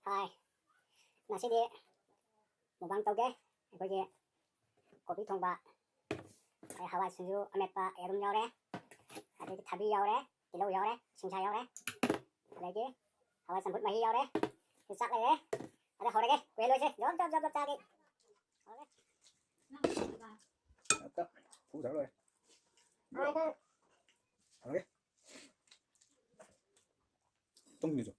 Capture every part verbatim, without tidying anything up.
ꯍꯥꯏ, ꯉꯁꯤꯗꯤ ꯃꯨꯛꯕꯥꯡ ꯇꯧꯒꯦ꯫ ꯑꯩꯈꯣꯏꯒꯤ ꯀꯣꯕꯤ ꯊꯣꯡꯕ, ꯑꯗꯩ ꯍꯋꯥꯏ ꯁꯤꯡꯖꯨ ꯑꯃꯦꯠꯄ, ꯌꯦꯔꯨꯝ ꯌꯥꯎꯔꯦ, ꯑꯗꯩꯗꯤ ꯊꯕꯤ ꯌꯥꯎꯔꯦ, ꯇꯤꯜꯍꯧ ꯌꯥꯎꯔꯦ, ꯁꯤꯡꯁꯥ ꯌꯥꯎꯔꯦ, ꯑꯗꯒꯤ ꯍꯋꯥꯏ ꯆꯝꯐꯨꯠ ꯃꯍꯤ ꯌꯥꯎꯔꯦ꯫ ꯆꯥꯛ ꯂꯩꯔꯦ꯫ ꯑꯗ ꯍꯧꯔꯒꯦ, ꯀꯨꯏꯍꯜꯂꯣꯏꯁꯦ꯫ ꯖꯣꯞ ꯖꯣꯞ ꯖꯣꯞ ꯖꯣꯞ ꯆꯥꯒꯦ꯫ ꯍꯧꯔꯒꯦ꯫ ꯑꯝꯇ ꯐꯨ ꯁꯥ ꯂꯣꯏꯔꯦ꯫ ꯍꯧꯔꯒꯦ꯫ ꯇꯨꯝꯈꯤꯁꯨ꯫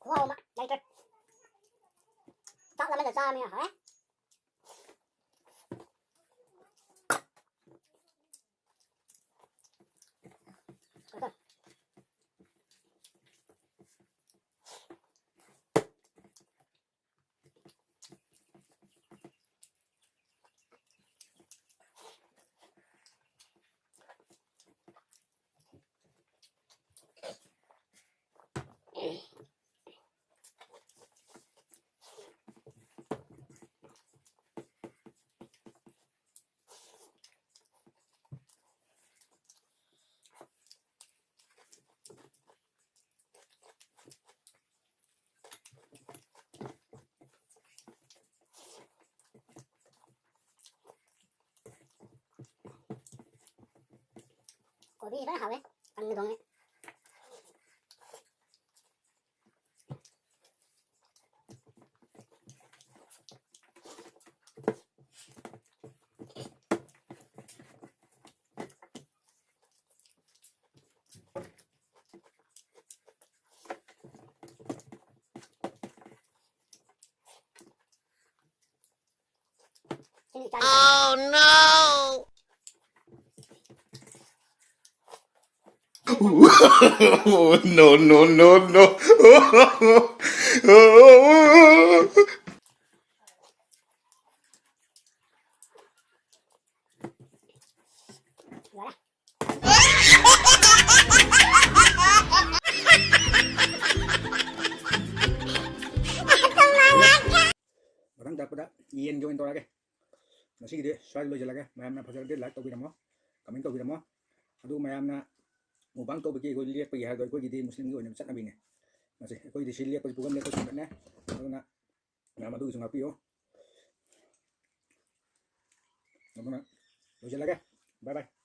ꯈꯨꯍꯥꯎ ꯑꯃ ꯂꯩꯇ꯭ꯔꯦ꯫ ꯆꯥꯛ ꯂꯥꯝꯃꯟꯗ ꯆꯥꯔꯃꯤꯅ ꯍꯥꯎꯔꯦ꯫ ꯀꯣꯕꯤ ꯐꯖꯅ ꯍꯥꯎꯋꯦ, ꯀꯪꯅ ꯊꯣꯡꯉꯦ꯫ Oh no! No, no, no, no. ꯃꯊꯪ ꯇꯥꯔꯛꯄꯗ ꯌꯦꯟꯒꯤ ꯑꯣꯏꯅ ꯇꯧꯔꯛꯑꯒꯦ꯫ ꯉꯁꯤꯒꯤꯗꯤ ꯁ꯭ꯋꯥꯏꯗ ꯂꯣꯏꯁꯤꯜꯂꯒꯦ꯫ ꯃꯌꯥꯝꯅ ꯐꯖꯔꯗꯤ like ꯇꯧꯕꯤꯔꯝꯃꯣ, comment ꯇꯧꯕꯤꯔꯝꯃꯣ꯫ ꯑꯗꯨ ꯃꯌꯥꯝꯅ mukbang ꯇꯧꯕꯒꯤ ꯑꯩꯈꯣꯏ ꯂꯦꯛꯄꯒꯤ ꯍꯥꯏꯔꯗꯣ ꯑꯩꯈꯣꯏꯒꯤꯗꯤ ꯃꯨꯁꯂꯤꯝꯒꯤ ꯑꯣꯏꯅ ꯆꯠꯅꯕꯤꯅꯦ꯫ ꯃꯁꯤ ꯑꯩꯈꯣꯏꯒꯤꯗꯤ ꯁꯤ ꯂꯦꯛꯄꯁꯤ ꯄꯨꯈꯝ ꯂꯦꯛꯄ ꯁꯨꯡꯕꯅꯦ꯫ ꯑꯗꯨꯅ ꯃꯌꯥꯝ ꯑꯗꯨꯒꯤꯁꯨ ꯉꯥꯛꯄꯤꯌꯨ꯫ ꯑꯗꯨꯅ ꯂꯣꯏꯁꯤꯜꯂꯒꯦ꯫ Bye bye꯫